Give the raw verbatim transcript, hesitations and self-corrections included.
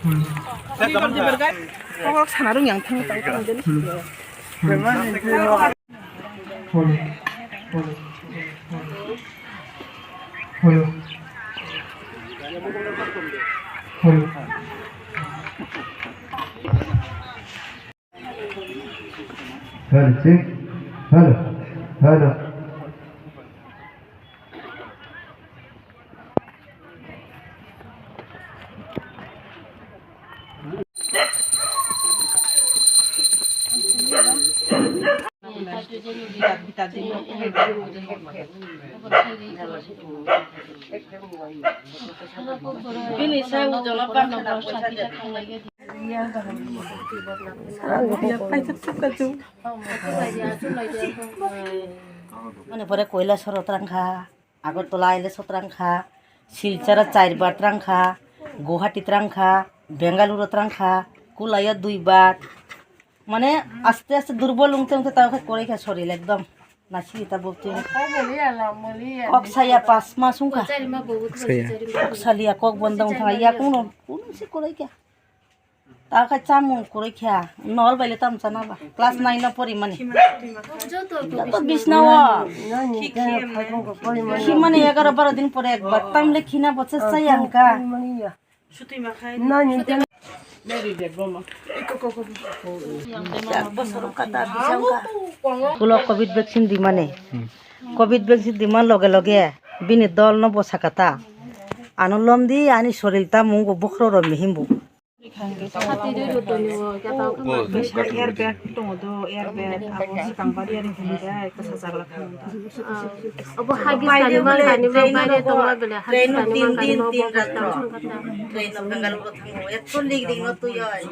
Kok sana rung yang thang thang. Hello, check. Hello. Hello. Bini sa ujolo pano bo sati ta khalai. Mane pore Kailasoro twrang kha, Agartala aile so twrang kha, Silchara char bar twrang kha, Guwahati twrang kha, Bengaluru twrang kha, Kulaio dui bar. Mane aste aste durbol wngte wngte ta khe kwrwi kha sorir ekdom. Nasi ta bukti. Kok saya pas mas wngkha. Saya. Kok salia kok bondo wngkha. Ya kuno kuno si kwrwi kha. Ta khe chamung kwrwi kha. Nol baile tam chana ba. Class nine no pori mani. Joto bisna o. Khimani egaroh baroh din pore ekbar. Tamle khina bochor saya wngkha. Ulo covid vaccine dimani. Covid vaccine diman loge loge bini dol no bwsa kata. Ano lomdi ani sorir ta mungo bokhorok rok mihimbo. Airbag tongo do, airbag abo swkang bari ari hwnwi de kwsa chagla kha. Obo hagis tani mang tani mang bare tongo bele hagis tani mang tani mang bo. Train no Bengaluru thango, ekto lik rik no twi oi.